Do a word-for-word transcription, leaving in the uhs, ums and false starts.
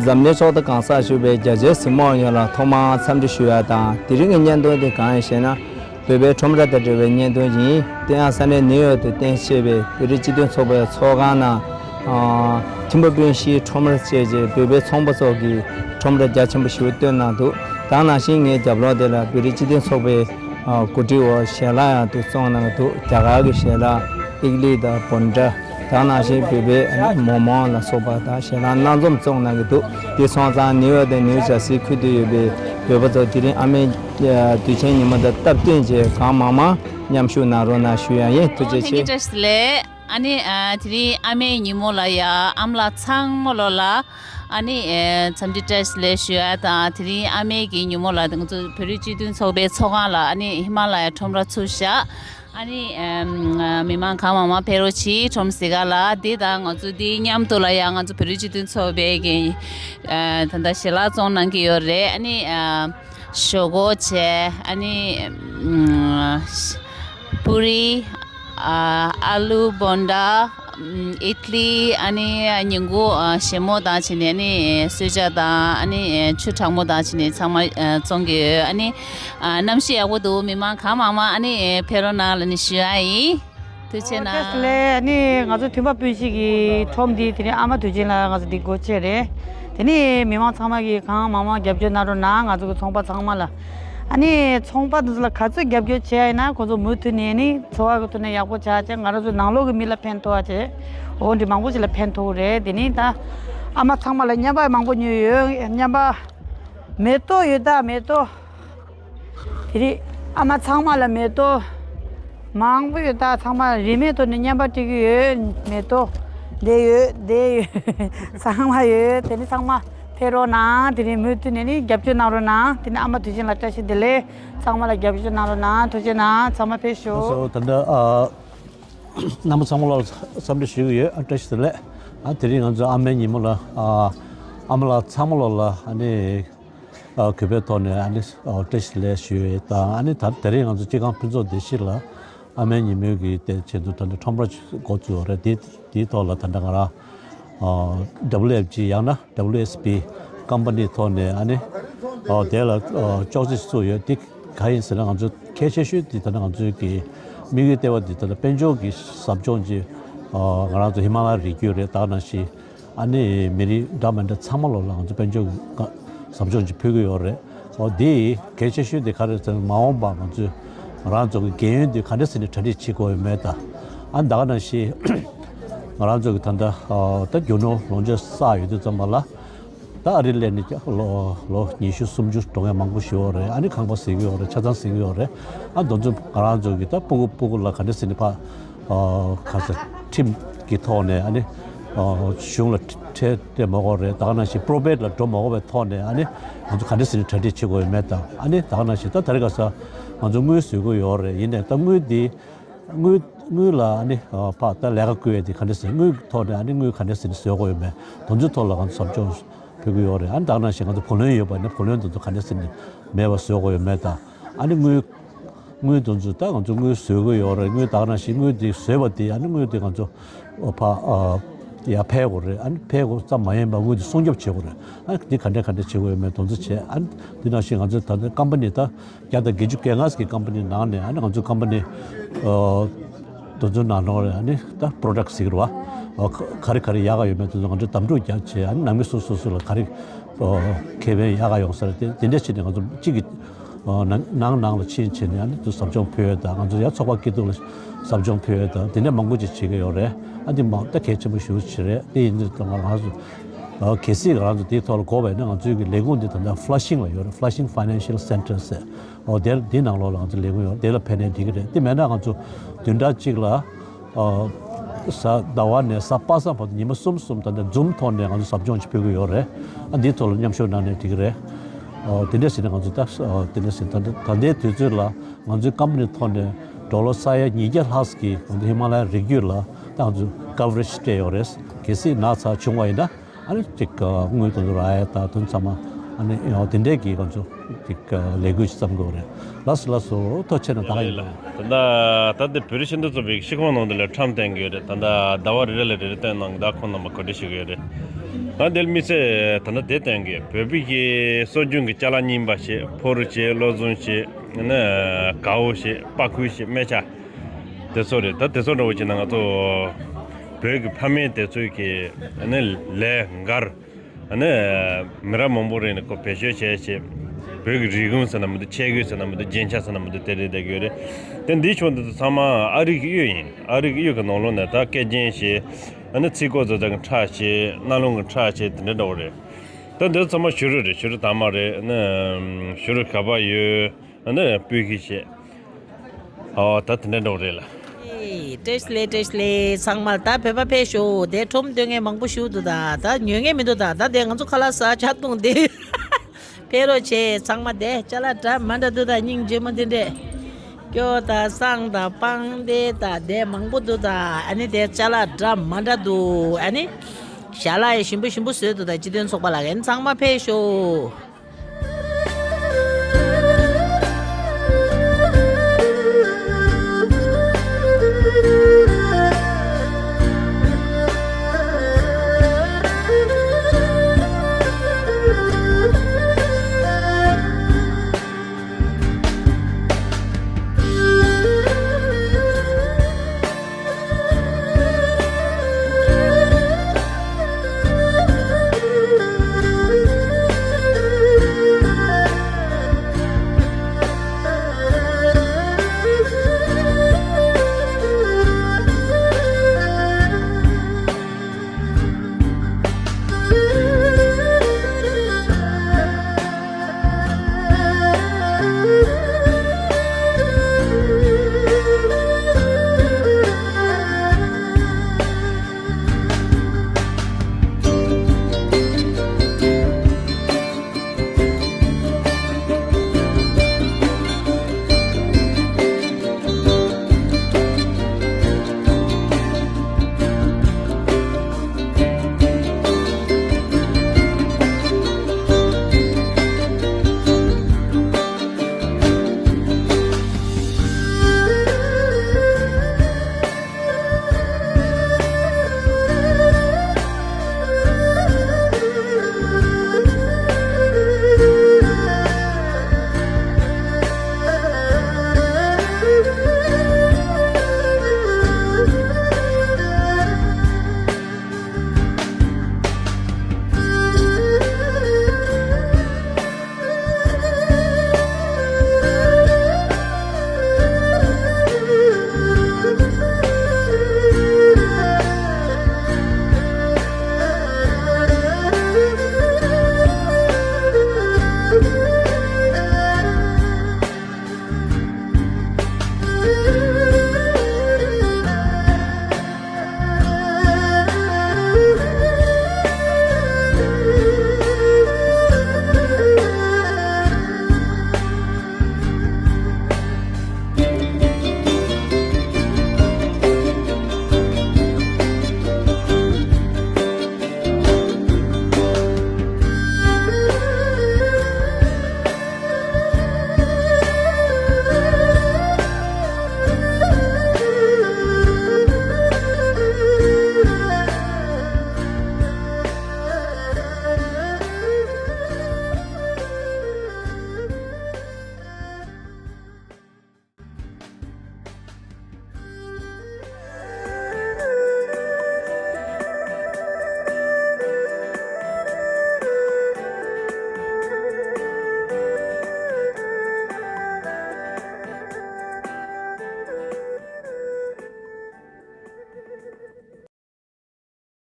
འཛམ་གླིང་ཕྱོགས་མཐའ་གང་སར་བཞུགས་པའི་རྒྱ་ཆེའི་གཟིགས་མོ་བ་ཡོངས་ལ་ཐོག་མར་འཚམས་འདྲི་ཞུ་ཡ་དང་། དེ་རིང་གི་བརྙན་ཐུང་དེ་གང་ཡིན་ཞེ་ན། བོད་པའི་ཁྲོམ་ར་དང་འབྲེལ་བའི་བརྙན་ཐུང་ཡིན། དེ་ཡང་ས་གནས་ནིའུ་ཡོག་ཏུ་རྟེན་གཞི་བྱས་པའི་བོད་རིགས་སྤྱི་མཐུན་ཚོགས་པའི་ཚོགས་ཁང་ནང་། ཨ། ཐིམ་ཕུ་སྤུན་བཞིའི་ཁྲོམ་ར་བཅས་ཀྱི་བོད་པའི་ཚོང་པ་ཚོ་གིས་ཁྲོམ་ར་རྒྱ་ཆེན་པོ་ཞིག་བཏོན་གནང་འདུག་ད་ག་ནང་བཞིན་ངའི་རྒྱབ་ལོགས་དེ་ལ་བོད་རིགས་སྤྱི་མཐུན་ཚོགས་པའི་ཨ། གོ་སྒྲིག་འོག་ཞལ་ལག་ཡང་དུ་བཙོང་གནང་གི་འདུག་རྒྱ་གར་གྱི་ཞལ་ལག་ཨིག་ལི་དང་བོན་ཌ། ད་ག་ནང་བཞིན་བོད་པའི་མོག་མོག་ལ་སོགས་པ་དང་ཞལ་ལག་སྣ་འཛོམས་བཙོང་གནང་གི་འདུག་དེ་སོང་ཙང་ནིའུ་ཡོག་དང་ནིའུ་ཇར་སི་ཁུལ་དུ་ཡོད་པའི་བོད་པ་ཚོ་དེ་རིང་ཨ་མའི་དུས་ཆེན་ཉིན་མོ་དང་སྟབས་བསྟུན་བྱས་གང་མང་མང་མཉམ་ཞུགས་གནང་རོགས་གནང་ཞུ་ཡ་ཡིན། ཐུགས་རྗེ་ཆེ། ཐེངས་གཅིག་བཀྲ་ཤིས་བདེ་ལེགས། ཨ་ནི་ཨ། དེ་རིང་ཨ་མའི་ཉིན་མོ་ལ་ཡ་ཨ་མ་ལགས་ཚང་མ་ལོ་ལ་ཨ་ནི་ཨ། འཚམས་འདྲི་བཀྲ་ཤིས་བདེ་ལེགས་ཞུ་ཡ་དང་། དེ་རིང་ཨ་མའི་གི་ཉིན་མོ་ལ་ང་ཚོ་བོད་རིགས་སྤྱི་མཐུན་ཚོགས་པའི་ཚོགས་ཁང་ལ་ཨ་ནི་ཧི་མ་ལ་ཡའི་ཁྲོམ་ར་ཚུགས་བཞག་ཨ་ནི་ཨ། མི་མང་གང་མང་མང་ཕེབས་རོགས་གྱིས། ཁྲོམ་གཟིགས་ག་ལ། འདི་དང་ང་ཚོ་འདི་མཉམ་དུ་ལ་ཡ་ང་ཚོ་བོད་རིགས་སྤྱི་མཐུན་ཚོགས་པའི་གི་ཨ། ད་ལྟ་ཞལ་ལག་བཙོང་གནང་གི་ཡོད་རེད། ཨ་ནི་ཨ། ཞོག་ཁོག་བྱས། ཨ་ནི་ཨ། པུ་རི། ཨ། ཨ་ལུ་བོན་ཌ། ཨིཌ་ལི། ཨ་ནི་ཉིན་གུང་ཨ། བཞེས་མོ་དང་བྱས་ནས། ཨ་ནི་གསོལ་ཇ་དང་། ཨ་ནི་ཆུ་གྲང་མོ་དང་བྱས་ནས་ཚང་མ་ཨ། བཙོང་གི་ཡོད། ཨ་ནི་ཨ། གནམ་གཤིས་ཡག་པོ་འདུག་མི་མང་གང་མང་མང་ཨ་ནི་ཕེབས་རོགས་གནང་ལབ་ནས་ཞུ་ཡ་ཡིན། ཐུགས་རྗེ་གནང་། ཨ་ནི་ང་ཚོ་ཐིམ་ཕུ་སྤུན་བཞི་གི་ཁྲོམ་འདི་དེ་རིང་ཨ་མ་དུས་ཆེན་ལ་ང་ཚོ་འདི་སྒོ་ཕྱེ་རེད། དེ་ནི་མི་མང་ཚང་མ་གིས་གང་མང་མང་རྒྱབ་སྐྱོར་གནང་རོགས་གནང་། ང་ཚོ་གི་ཚོང་པ་ཚང་མ་ལ། ཨ་ནི་ཚོང་པ་འདི་ཚོ་ལ་ག་ཚོད་རྒྱབ་སྐྱོར་བྱས་ཡིན་ན་ཁོ་ཚོ་མུ་མཐུད་ནས་ནི་འཚོ་བ་གི་ཐོག་ནས་ཡག་པོ་བྱས་བྱས་ང་རང་ཚོ་ནང་ལོགས་ཀྱི་མི་ལ་ཕན་ཐོགས་བྱས། འོ་འདི་མང་པོ་ཞིག་ལ་ཕན་ཐོགས་རེད། དེ་ནི་ད་ཨ་མ་ཚང་མ་ལ་བརྙན་པར་མང་པོ་ཉོས་ཡོད། བརྙན་པར་མེ་ཏོག་ཡོད། ད་མེ་ཏོག་དེ་རིང་ཨ་མ་ཚང་མ་ལ་མེ་ཏོག་མང་པོ་ཡོད། ད་ཚང་མ་རིན་མེད་ཐོག་ནས་བརྙན་པར་སྤྲད་ཀྱི་ཡོད། མེ་ཏོག་འདི་ཡོད། འདི་ཡོད། ཚང་མ་ཡོད། དེ་ནི་ཚང་མ་ཕེབས་རོགས་གནང་། དེ་རིང་མུ་མཐུད་ནས་ནི་རྒྱབ་སྐྱོར་གནང་རོགས་གནང་། དེ་ནི་ཨ་མ་དུས་ཆེན་ལ་བཀྲ་ཤིས་བདེ་ལེགས། ཚང་མ་ལ་རྒྱབ་སྐྱོར་གནང་རོགས་གནང་། ཐུགས་རྗེ་གནང་། ཚང་མ་ཕེབས་ཤོག་སོ་ད་ལྟ་ཨ། རྣམ་པ་ཚང་མ་ལ་འཚམས་འདྲི་ཞུ་གི་ཡོད། ཨ། བཀྲ་ཤིས་བདེ་ལེགས། ཨ། དེ་རིང་ང་ཚོ་ཨ་མའི་ཉིན་མོ་ལ། ཨ། ཨ་མ་ལགས་ཚང་མ་ལོ་ལ་ཨ་ནི། ཨ། གུས་པའི་ཐོག་ནས་ཨ་ནི། ཨ། བཀྲ་ཤིས་བདེ་ལེགས་ཞུ་ཡས་དང་། ཨ་ནི་ད་དེ་རིང་ང་ཚོ་སྤྱི་ཁང་ཕུན་ཚོགས་སྡེ་བཞི་ལ་ཨ་མའི་ཉིན་མོའི་གི་དེ་ཆེད་དུ་ད་ལྟ་ཁྲོམ་ར་འགོ་བཙུགས་ཡོད་རེད། དེ་དེའི་ཐོག་ལ་ད་ལྟ་ང་རང་ཨ། ཌབ་ལིའུ་ཨེཕ་ཇི་ཡང་ན་ཌབ་ལིའུ་ཨེསི་པི་ཀམ་པ་ནིའི་ཐོག་ནས་ཨ་ནི། ཨ། དེ་ལ་ཨ། ཅོག་ཙེ་བཙུགས་ཡོད། དེ་ག་ཡིན་ཟེར་ན་ང་ཚོ་གལ་ཆེ་ཤོས་དེ་ད་ལྟ་ང་ཚོའི་གི་དམིགས་ཡུལ་ལྟེ་བ་དེ་ད་ལྟ་དཔལ་འབྱོར་གྱི་ཟབ་སྦྱོང་ཅིག་ཨ། ང་རང་ཚོ་ཧི་མ་ལ་ཡའི་རི་རྒྱུད་རེད། ད་ག་ནང་བཞིན་ཨ་ནི་མི་རིགས་འདྲ་མི་འདྲ་ཚང་མ་ལོ་ལ་ང་ཚོ་དཔལ་འབྱོར་གྱི་ཟབ་སྦྱོང་ཅིག་ཕུལ་གྱི་ཡོད་རེད། ཨོ་དེ་གལ་ཆེ་ཤོས་དེ་ག་རེ་ཟེར་ན། མ་འོངས་པར་ང་ཚོས་ང་རང་ཚོ་གི་རྒན་ཡོལ་འདི་ག་འདྲ་ཟེར་ནས་གྲ་སྒྲིག་བྱེད་དགོས་ཡོད་མེད་དང་། ཨ། ད་ག་ནང་བཞིན་ང་རང་ཚོ་གི་ད་ལྟ་ཨ། ད་རྒྱུ་ནོར་ལོངས་སྤྱོད་བསགས་ཡོད་དུས་ཙམ་པ་ལ། ད་ཨ་རི་སླེབས་ནས་ལོ་ལོ་ཉི་ཤུ་སུམ་ཅུ་འགྲོ་མཁན་མང་པོ་ཞིག་ཡོད་རེད། ཨ་ནི་ཁང་པ་ཟ་གི་ཡོད་རེད། ཆ་ཚང་ཟ་གི་ཡོད་རེད། ཨ། དེ་ཚོ་ང་རང་ཚོ་གི་ད་སྤུ་གུ་སྤུ་གུ་ལ་ག་འདྲ་ཟེར་ནས་ཕར། ཨ། ག་ས་ཁྲིམས་ཀྱི་ཐོག་ནས་ཨ་ནི། ཨ། གཞུང་ལ་ཁྲལ་སྤྲད་མ་དགོས་རེད། ད་ག་ནང་བཞིན་པོ་རོ་བེཊ་ལ་འགྲོ་མ་དགོས་པའི་ཐོག་ནས་ཨ་ནི་ང་ཚོ་ག་འདྲ་ཟེར་ནས་གྲ་སྒྲིག་བྱེད་དགོས་ཡོད་མེད་དང་། ཨ་ནི་ད་ག་ནང་བཞིན་ད་ད་རེས་ཁ་སང་ང་ཚོ་དངུལ་བཟོ་གི་ཡོད་རེད། ཡིན་ནའི་ད་དངུལ་འདི་དངུལ་དངུལ་ལ་ཨ་ནི། ཨ། ཕར་ད་ལས་ཀ་བསྐུལ་ཡས་དེ་ག་འདྲ་ཟེར། དངུལ་ཐོག་ནས་ཨ་ནི་དངུལ་ག་འདྲ་ཟེར་ནས་བཟོ་དགོས་ཡོད་མེད། དེ་ཚོའི་ཐོག་ལ་ང་ཚོ་ཟབ་སྦྱོང་ཕུལ་གྱི་ཡོད་རེད། ཨ་ནི་ད་ག་ནང་བཞིན་ང་ཚོ་བུ་ལོན་ཡོད་པ་ནི་བུ་ལོན་དེ་ཚོ་ག་འདྲ་ཟེར་ནས་མེད་པ་བཟོ་དགོས་ཡོད་མེད་དང་། ཨ་ནི་དངུལ་དངུལ་དེ་ཚོ་ད་ང་ཚོ་དངུལ་བཟོ་གི་ཡོད་རེད། དངུལ་ད་ག་ནང་བཞིན་དངུལ་དེ་བཟོས་པ་དེ་ཨ་ནི་དངུལ་དེ་ང་ཚོ་ཕར་ཨ་ཡར་འཕེལ་དགོས་རེད། ཨ་ནི་འཕེལ་དགོས་ཙམ་མ་ཡིན་པར་དངུལ་དེ་སྲུང་སྐྱོབ་བྱེད་དགོས་རེད། ཨ་ནི་དེ་ག་འདྲ་ག་འདྲ་བྱེད་དགོས་ཡོད་མེད་དེ་ཚོ་བྱས། ཨ་ནི་དེ་ནང་བཞིན་ང་ཚོ་ད་ལྟ་ཀམ་པ་ནི་ད་བརྒྱ་དང་བརྒྱད་ཅུ་གྱ་ལྔ་གི་ཀམ་པ་ནི་ནང་ནས་ཨ་ནི་ང་ཚོ་ཀམ་པ་ནི་ཨ་དེ་ཚོ་ནང་ལོགས་རེད། ཨ་ནི་ད་པོ་རོ་ཌག་ཟེར་གི་རེད་བ། ཨ་ག་ག་རེ་ག་རེ་ཡག་ག་ཡོད་མེད་དེ་ཚོ་ང་ཚོ་འདེམས་སྒྲུག་རྒྱག་བྱས། ཨ་ནི་ནང་མི་སོ་སོ་སོ་ལ་ག་རེ་ཨ་ཁེ་ཕན་ཡག་ག་ཡོང་ས་རེད། དེ་དེ་འདྲ་བྱས་ནས་ང་ཚོ་གཅིག་གི་ཨ་ནང་ནང་ནང་ལ་ཕྱིན་བྱས་ནས་ཨ་ནི་དེ་ཟབ་སྦྱོང་ཕུལ་ཡས་དང་། ང་ཚོ་ཡང་ཚོགས་པ་སྐྱིད་སྡུག་ལ་ཟབ་སྦྱོང་ཕུལ་ཡས་དང་། དེ་འདྲ་མང་པོ་ཅིག་བྱེད་ཀྱི་ཡོད་རེད། ཨ་འདི་མ་ད་གལ་ཆེན་པོ་ཞེ་པོ་ཅིག་རེད། དེ་ཡིན་དུས་ད་ང་རང་ཚོ་ཨ་གལ་སྲིད་ང་རང་ཚོ་དེའི་ཐོག་ལ་དགོས་པ་ཡིན་ན་ང་ཚོའི་གི་ལས་ཁུངས་འདི་ད་ལྟ་ཕ་ལ་ཤིང་ལ་ཡོད་རེད། Flushing Financial Center ཟེར། འོ་དེར་འདི་ནང་ལོགས་ལ་ང་ཚོ་ལས་ཁུངས་ཡོད། དེ་ལ་ཕེབས་ནས་འགྲིག་གི་རེད། དེ་མེད་ན་ང་ཚོ་བདུན་ཕྲག་གཅིག་ལ་ཨ་གཟའ་ཟླ་བ་ནས་གཟའ་པ་སངས་བར་དུ་ཉི་མ་གསུམ་གསུམ་ད་ལྟ་ཛུམ་ཐོག་ནས་ང་ཚོ་ཟབ་སྦྱོང་ཅིག་ཕུལ་གི་ཡོད་རེད། ཨ་འདིའི་ཐོག་ལ་མཉམ་ཞུགས་གནང་ནས་འགྲིག་གི་རེད། ཨ་དེ་འདྲ་ཟེར་ནས་ང་ཚོ་ད་ཨ་དེ་འདྲ་ཟེར། ད་ལྟ་ད་ལྟའི་དུས་ཚོད་ལ་ང་ཚོའི་ཀམ་པ་ནི་ཐོག་ནས་ཌོ་ལར་ས་ཡ་ཉིས་བརྒྱ་ལྷག་གི་ང་ཚོ་ཧི་མ་ལ་ཡའི་རི་རྒྱུད་ལ་ད་ང་ཚོ་ཀ་བ་རེ་ཇི་སྤྲད་ཡོད་རེད། གལ་སྲིད་ན་ཚ་བྱུང་བ་ཡིན་ན། ཨ་ནི་ཅིག་དངུལ་དེ་ཚོ་རག་ཡ་དང་དེ་ཚང་མ་ཨ་ནི་ཡང་དེ་འདྲས་ཀྱི་ང་ཚོ་ཅིག་ལས་འགུལ་ཞིག་བརྩམ་དགོས་རེད། ལགས་སོ་ལགས་སོ། ཐུགས་རྗེ་ཆེ་གནང་། ད་ག་ཡིན་པ། ད་ལྟ་ད་ལྟ་བོད་རིགས་སྤྱི་མཐུན་ཚོགས་པའི་ཤིས་ཁོངས་ནང་དུ་ལ་ཁྲམ་བསྟན་གྱི་ཡོད་རེད། ད་ལྟ་ཟླ་བ་རེ་རེ་ལ་རེ་རེ་བཏོན་གནང་གི། ད་ཁོང་རྣམ་པ་གོ་སྒྲིག་ཞུ་གི་ཡོད་རེད། ད་འདིར་དམིགས་བསལ་ད་ལྟ་དེ་སྟོན་གི་བོད་པའི་གི་སྲོལ་རྒྱུན་གྱི་ཅ་ལག་རྙིང་པ་ཞིག་ཕོ་རུ་ཞིག་བློ་བཟང་ཞིག་ནི་གའུ་ཞིག་པག་ཁུ་ཞིག་སྨན་ཆ་དེ་ཚོ་རེད། ད་དེ་ཚོ་འདྲ་བོ་ཅིག་ན་ང་ཚོ་བོད་ཀྱི་ཕ་མེས་དེ་ཚོའི་གི་ནི་ལས་འགར་ནི་མི་རབས་མང་པོ་རིང་ནས་ཁོ་བེད་སྤྱོད་བྱས་ཞེས་བོད་ཀྱི་རིག་གཞུང་ཟེར་ན་མི་འདུག་ཆས་གོས་ཟེར་ན་མི་འདུག་རྒྱན་ཆ་ཟེར་ན་མི་འདུག་དེ་རེད་བསྡད་ཀྱི་ཡོད་རེད། དེ་འདིའི་ཕྱོགས་འདི་ཚོ་ཚང་མ་ཨ་རི་གི་གཡུ་ཡིན། ཨ་རི་གི་གཡུ་གི་ནང་ལོགས་ནས་ད་སྐེ་རྒྱན་ཞེས་ཨ་ནི་ཚིག་གོ་ཟ་ཟ་གི་ཁྲ་ཞེས་རྣ་ལུང་གི་ཁྲ་ཞེས་དེ་འདྲ་འདྲ་བོ་རེད། ད་འདི་ཚང་མ་བྱུ་རུ་རེད། བྱུ་རུ་དྭངས་མ་རེད། ཨ་ནི་བྱུ་རུ་ག་པ་ཡོད། ཨ་ནི་སྤོས་ཀྱི་ཞེས། ཨོ་ད་དེ་འདྲ་འདྲ་བོ་རེད་ལ། ཨེ་བཀྲ་ཤིས་བདེ་ལེགས། བཀྲ་ཤིས་བདེ་ལེགས། ཚང་མ་ད་བོད་པ་ཕེབས་ཤོག་དེ་ཁྲོམ་སྡོད་མཁན་མང་པོ་ཞིག་འདུག་ད་ད་ཉོ་མཁན་མི་འདུག་ད་ད་དེ་ང་ཚོ་ཁ་ལག་ཟ་ཆ་བཏུང་དེ་ཕེབས་རོགས་བྱེད། ཚང་མ་དེ་ཅ་ལག་འདྲ་མི་འདྲ་འདུག་ད་སྙིང་རྗེ་མོ་དེ་འདྲས་སྐྱོ་ད་བསང་ད་སྤང་དེ་ད་དེ་མང་པོ་འདུག་ད་ཨ་ནི་དེ་ཅ་ལག་འདྲ་མི་འདྲ་འདུག་ཨ་ནི་ཞལ་ལག་ཡི་ཞིམ་པོ་ཞིམ་པོ་བཟོས་འདུག་ད་སྤྱི་མཐུན་ཚོགས་པ་ལགས་ཨ་ནི་ཚང་མ་ཕེབས་ཤོག